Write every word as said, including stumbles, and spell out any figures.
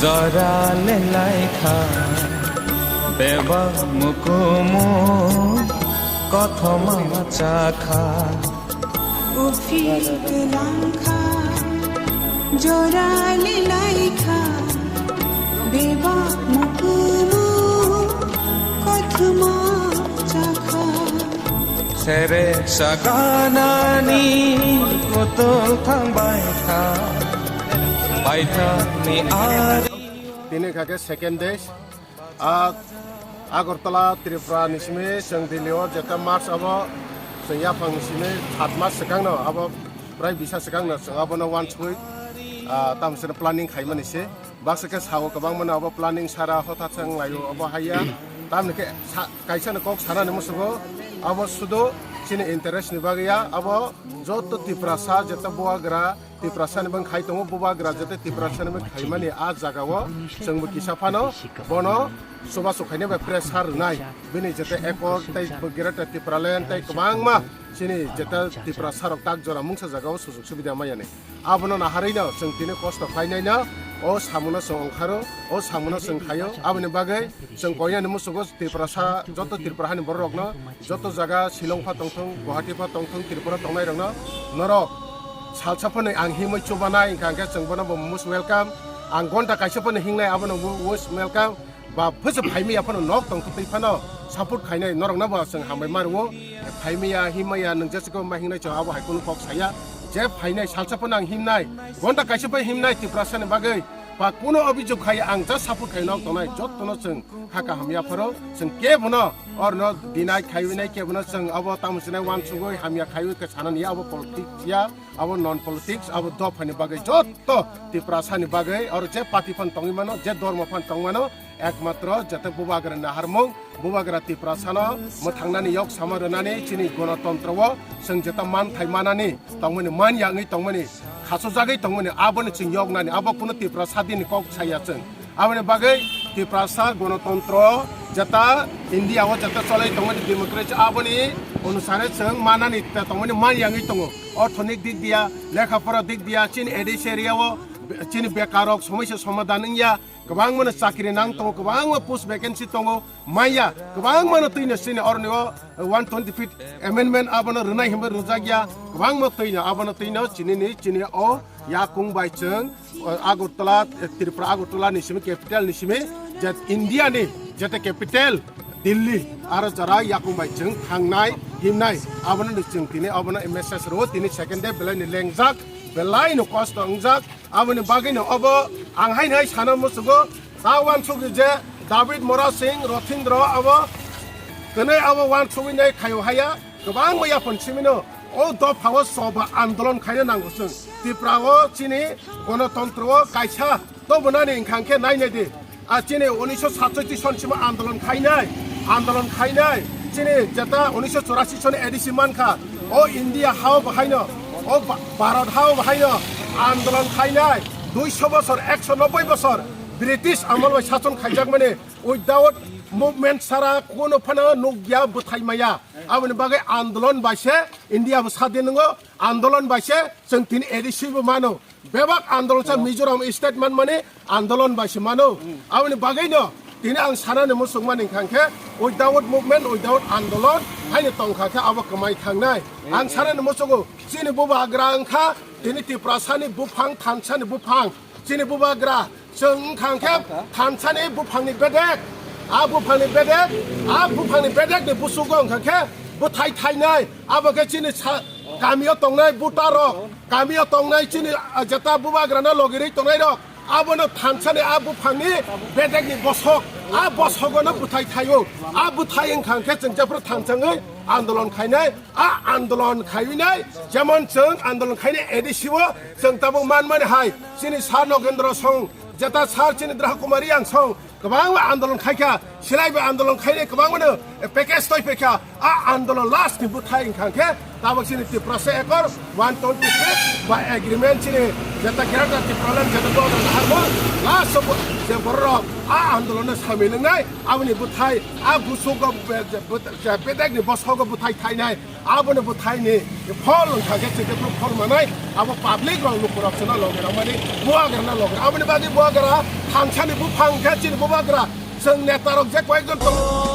Jora le laikha, bebak mukumu, kothoma chakha. Ufi langkha, jora le laikha, bebak mukumu, kothoma chakha. Sere saganani kotol thang baikha, baithani ari. Tini kha khe second day. Ah, Agartala, Tripura ni simi chwng Delhi o jeta March abo chwng yaphang ni simi saat mas swkang no abo prai bisa swkang no chwng abono wansugwi, ah, tamo chwng planning khaimani se. Baksa khe sao kwbangma no abo planning sara hothat se wng laio abo haiya. Tamni khe sa-, kaisa no kok sanani musugo abo sudu chini interest ni bagwi ya abo joto Tiprasa jeta bubagra Tiprasa ni bang khai tongo bubagra jeta Tiprasa ni bang khaimani a jaga o chwng bo kisa phano bono chubachu khaina bai pressure rwnai bini jeta accord tei bo Greater Tipraland tei kwbangma chini jeta Tiprasa rok tak jora mungsa jaga o sujuk subida maya ni. Abono naharwi no chwng tini kosto khlainai no, o samungo chwng ongkharo, o samungo chwng khaio. Aboni bagwi chwng koinani musugo Tiprasa, joto Tripura hani borok rokno, joto jaga Shillong pha tongthung, Guwahati pha tongthung, Tripura tongnai rokno, norok salsa phano ang himwi chubanai, hwnkha hwnkhe chwng bono bo most welcome. Ang gonta kaisa phano hingnai, abono most welcome. Ba phwsa phaimaya phano nok tong twi phano support khainai norokno bo chwng hambai ma rwo. Phaimaya, himaya, nwng jesa khe ma hingnai chwng abo hai kunu kok saya. Je phainai salsa phano ang himnai, gonta kaisa phai himnai Tiprasa ni bagwi. Ba kunu obijog khai ang just support khai nok tongnai jottono chwng ha kaham ya pharo chwng kebono orno deny khaiwi nai kebono chwng abo tamo sinai wansugwi hamya khaiwi khe sanani abo politics ya, abo non politics, abo dophani bagwi jotto Tiprasa ni bagwi oro je party phan tongwi mano, je dormo phan tong mano, ekmatro jete bubagra naharmung, bubagra Tiprasano mwthangnani yok sama rwnani chini gonotontro o chwng jeta manthai manani tongmani, man yangwi tongmani, khachojagwi tongmani, aboni chwng yoknani, abo kunu Tiprasa dini kok saya chwng. Aboni bagwi Tiprasa gonotontro jeta India o jeta cholai tongmani democracy aboni onusare chwng manani ta tongmani man yangwi tongo. Orthonik dik diya, lekha pora dik diya, chini A D C area o chini bekarok somosya somadhan wngya, kwbangmano chakri nang tongo, kwbangma post vacancy tongo, manya, kwbangmano twino chini oroni o one twenty fifth amendment abono rwnai hinwi rwjakya, kwbangma twino abono twino chini ni, chini o yakung bai chwng, o Agartala, Tripura Agartala ni simi capital ni simi, je India ni jete capital Delhi, aro jora yakung bai chwng thangnai, himnai, abono ni chwng tini, abono message rwo, tini second day belai ni lengjak, belai no kosto wngjak, Aboni bagwino obo ang haino hai sana musugo, ta wansugwi je David Mora Singh Rothindro abo kwnwi abo wansugwi nai khaio haya, kwbangma yaphon simino o dophao soba andolon khaina nango chwng. Tripura o chini gonotontro o kaisa tobonani wngkha hwnkhe nainai di. A chini unisho satsotti son sima andolon khainai, andolon khainai, chini jeta unisho chorasi son A D C mankha, o India hao bahaino, o Ba-, Bharat hao bahaino andolon khainai, duisho bosor, ekso nobboi bosor British amol bai sason khaijakmani, without movement sara kono phano nukya bwthai maya. Aboni bagwi andolon bai se India bo sadin wngo, andolon bai se chwng tini A D C bo mano. Bebak andolon sa Mizoram state manmani andolon bai se mano. Aboni bagwino tini ang sanani muchungmani hwnkha khe without movement, without andolon haino tongkha khe abo kwmai thangnai. Ang sanani muchungo chini bubagra wngkha tini Tiprasani buphang, thansani buphang. Chini bubagra chwng wngkha khe thansani buphangni bedek. A buphangni bedek, a buphangni bedekni busugo wngkha khe bwthai thainai. Abo khe chini sa-, kamio tongnai butarok. Kamio tongnai chini, ah, jeta bubagrano logirwi tongnairok, abono thansani a buphangni bedekni bosok, a bosogono bwthai thaio. A bwthai wngkha khe chwng jephru thansangwi andolon khainai, a andolon khaiwinai, jemon chwng andolon khainai A D C o chwng tabuk manmani hai, chini Sir Nogendra Song, jeta Sir chini Draha Kumar Reang Song, kwbangma andolon khaikha, silaibo andolon khainai kwbangmano package toi phaikha, a andolon last ni bwthai wngkha khe tabuk chini Tiprasa Accord one twenty six ba agreement chini jeta Greater Tipraland jeta Governor harmo Last o bo-, je borok a andolon no samil wngnai, aboni bwthai, a busugo be-, je-, bwt-, je bedekni bosogo bwthai thainai, aboni bwthaini phol wngkha khe chwng khe phol manai, abo public rok lukurok chwngno logi rwmani, bubagra no logi rw-, aboni bagwi bubagra thansani buphang khe chini bubagra, chwng neta rok je koyekjon tongo.